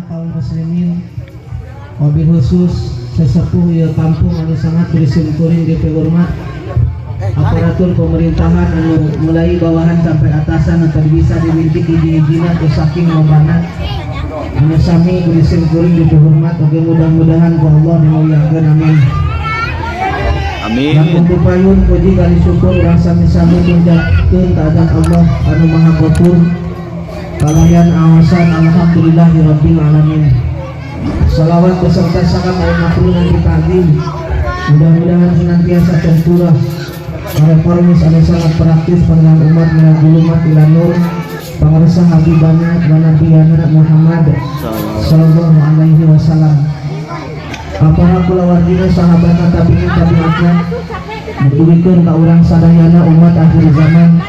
Kaum muslimin, wabil khusus sesepuh ieu kampung anu sangat disimkuring dipihormat, aparatur pemerintahan anu mulai bawahan sampai atasan atau bisa diminti hiji-hijina ku saking lobana, anu sami disimkuring dipihormat oge, mudah-mudahan ku Allah dimuliakeun, amin. Amin. Langkung payun puji kali syukur urang sami-sami tunjukkeun ka Allah anu Maha Ghafur kalayan awasan alhamdulillahirabbil alamin. Salawat beserta salam al makrunan ta'zim mudah-mudahan senantiasa tercurah reformis anu sangat praktis penerang umat minal zulumat ila nur, pangarsa habibana wa nabiyana Muhammad sallallahu alaihi wasallam, para kulawargina, sahabatna, tabi'in tabi'atna, dugikeun ka urang sadayana umat akhir zaman,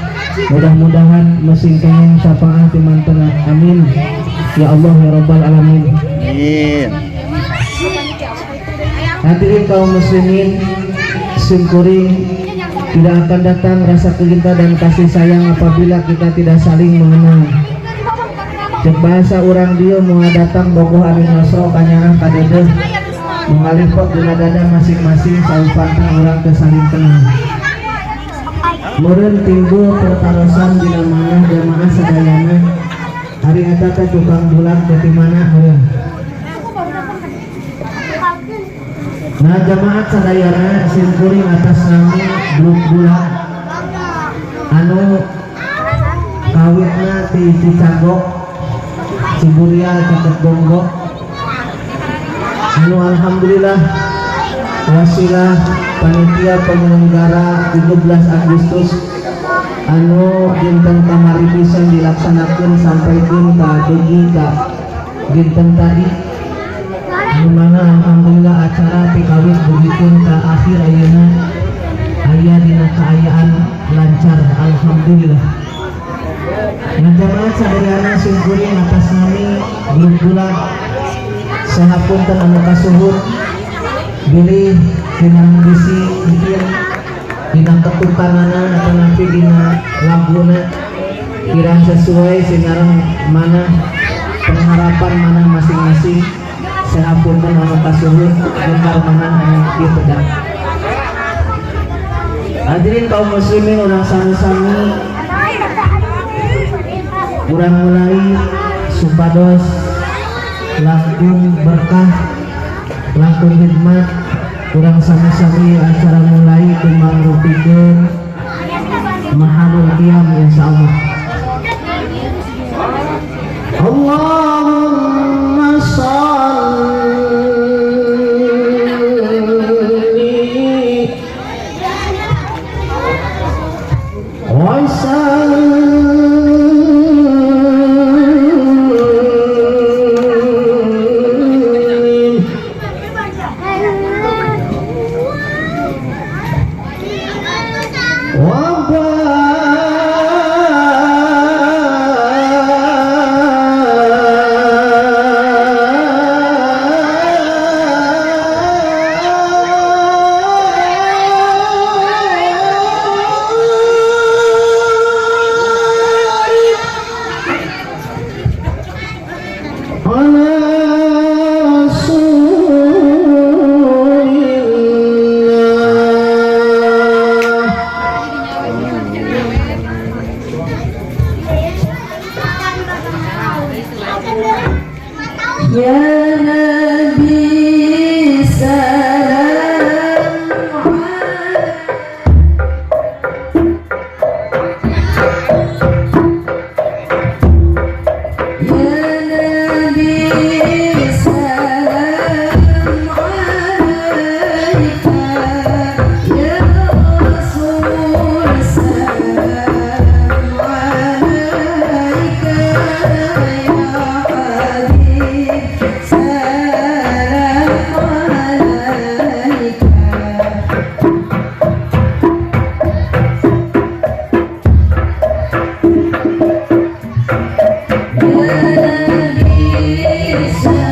mudah-mudahan mesin kenging syafaat di mantena, amin ya Allah ya rabbal alamin. Amin. Hadirin kaum muslimin, simkuring tidak akan datang rasa cinta dan kasih sayang apabila kita tidak saling mengenal. Cek bahasa urang dieu, moal datang bogoh anu nyosro kanyaah kadeudeuh mengalipot dina dada masing-masing saupantang urang teu saling kenal. Meureun timbul pertarosan dina manah jamaah sadayana, ari eta teh tukang bulag teh mana meureun. Nah, jamaat sadayana, simkuring atas nami grup bulag anu kawitna ti Cicagok, Ciburial, caket Gonggok, anu alhamdulillah wasilah panitia penyelenggara 17 Agustus anu dinten kamari pisan dilaksanakeun sampaikeun ka dugi ka dinten tadi, anu mana alhamdulillah acara ti kawit dugikeun ka akhir ayeuna aya dina kaayaan lancar, alhamdulillah. Nah, jamaat sadayana, simkuring atas nami grup bulag sahapunten anu kasuhun bilih dina bisi mungkin dina ketukanana atau nanti dina laguna kirang sesuai sinareng mana pengharapan mana masing-masing, sahapunten anu kasuhun jengkar mana anu ieu pedang. Hadirin kaum muslimin, urang sami-sami urang mulai supados langkung berkah, langkung hikmat. Urang sami-sami acara mulai kumangrupikeun mahalul qiyam, insyaallah. Allahumma shalli wa sallim wa barik ala rasulillah. Ya Nabi salam Ya Nabi salam alaika, Ya Rasul salam alaika, Ya Habib salam alaika. Ya Nabi salam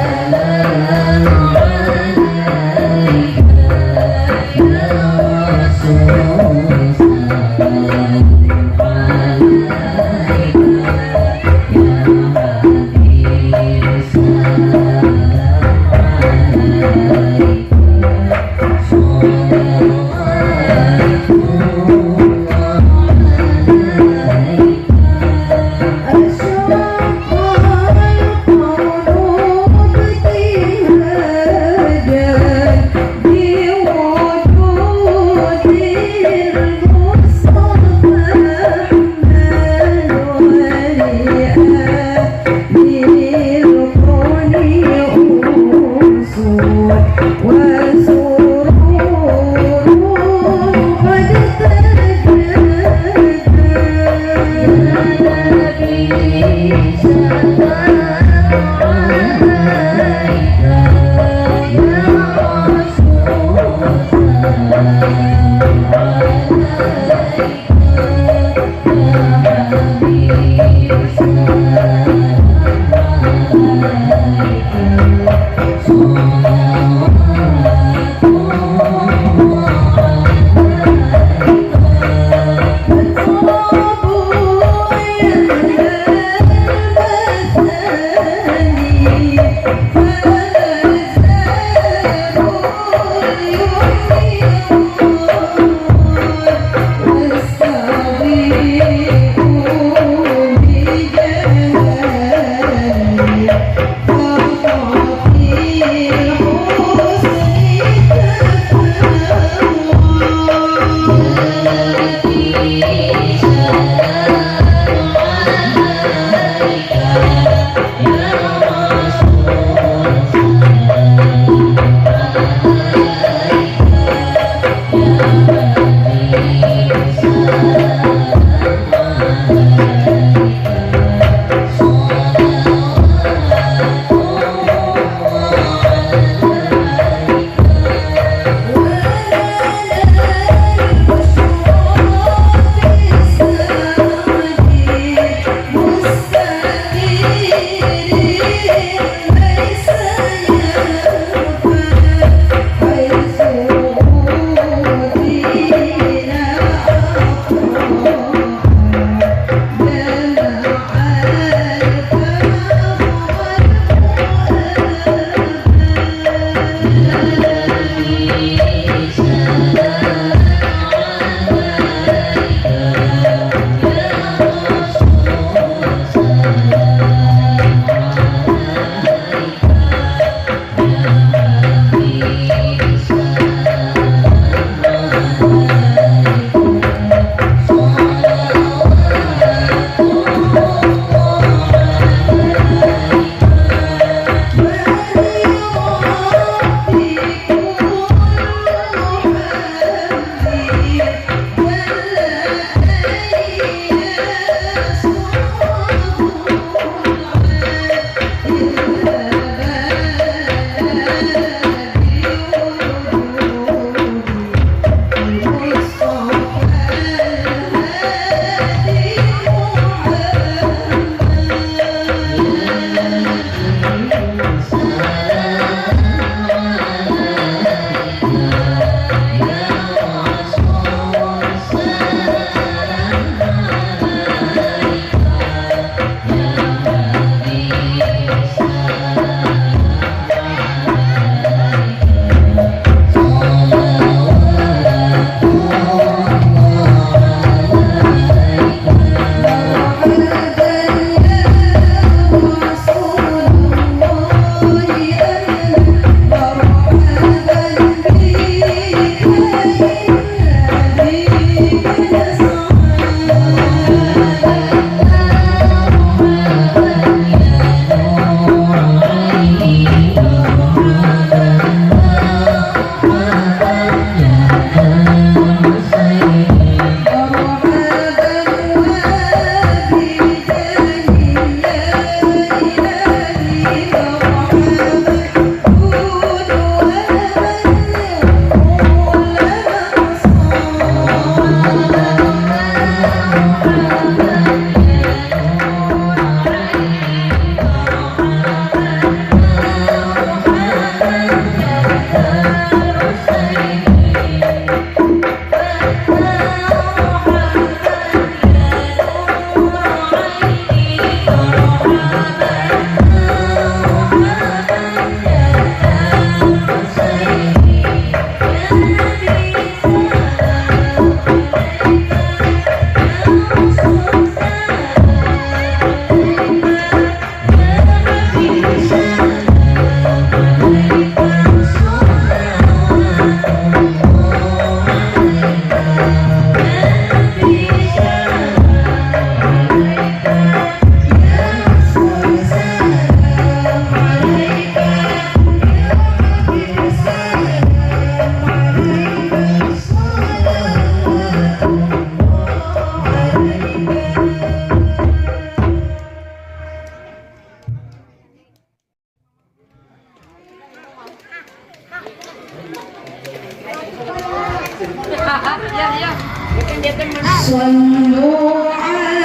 صلوا على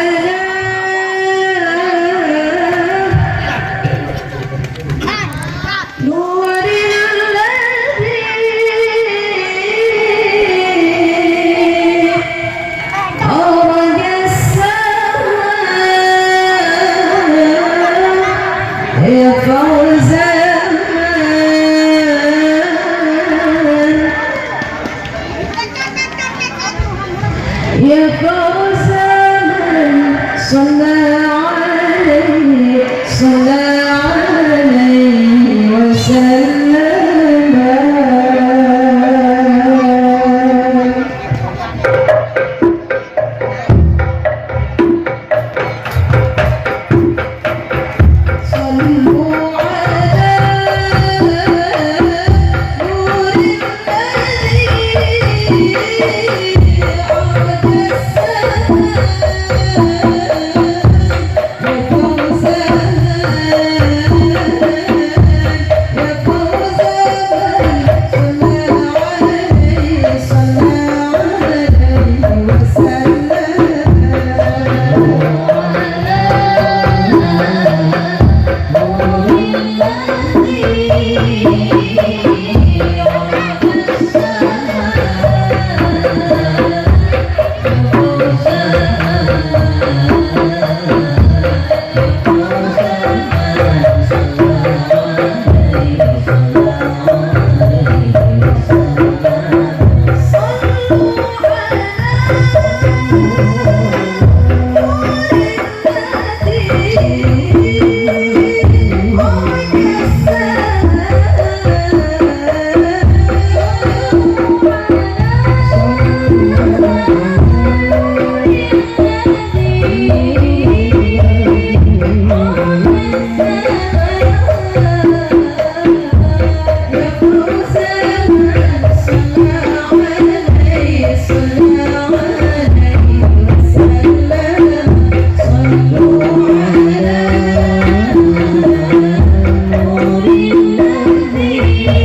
نور الذي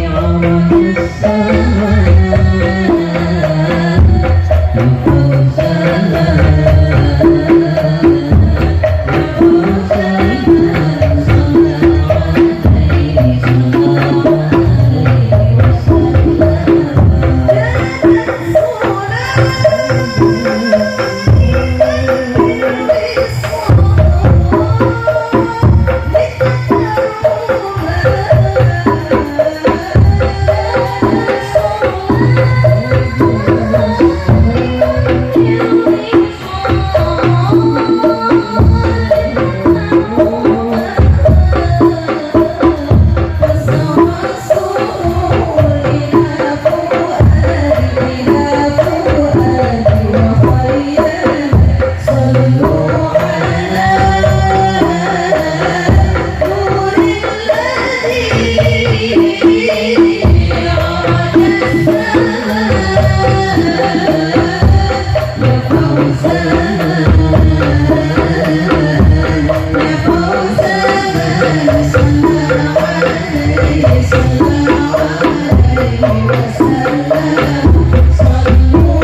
عرج السماء يا فوزنا، يا فوزنا، صلى عليه، صلى عليه وسلم. صلوا على نور الذي عرج السماء، يا فوزنا، يا فوزنا، صلى عليه، صلى عليه وسلم. صلوا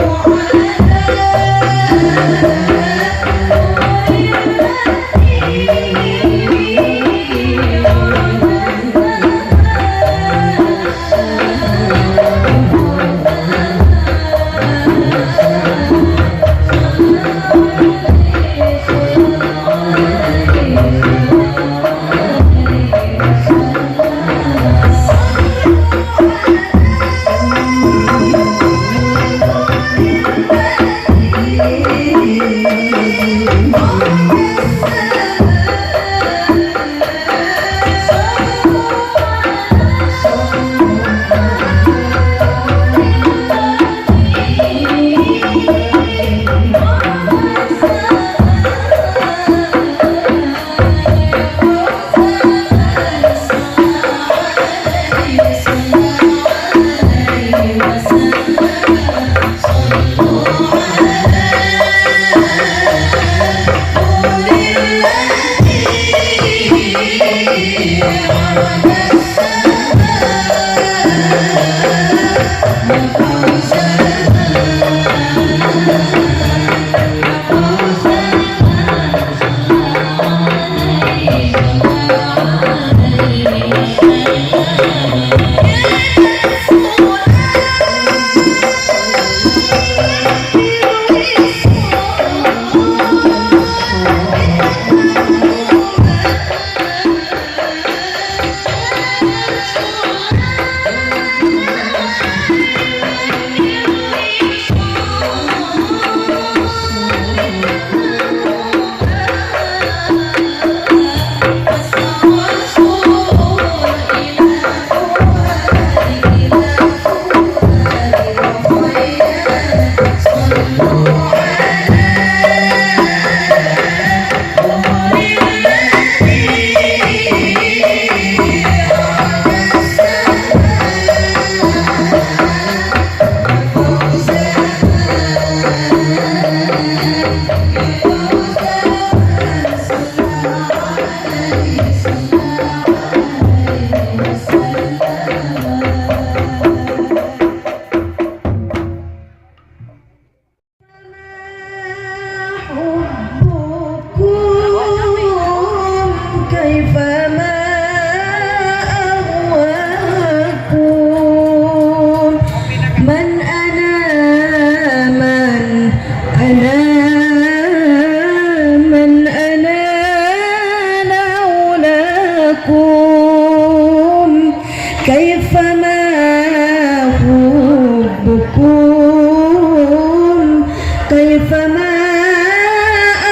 على نور الذي عرج حبكم كيف ما أهواكم، من أنا، من أنا، من أنا لولاكم؟ كيف ما حبكم، كيف ما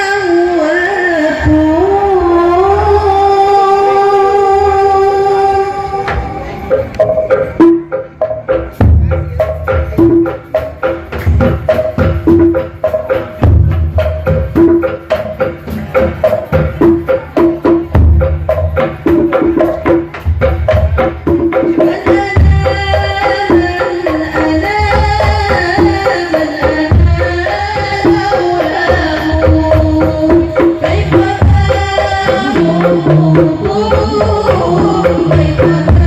أهواكم؟ كيف.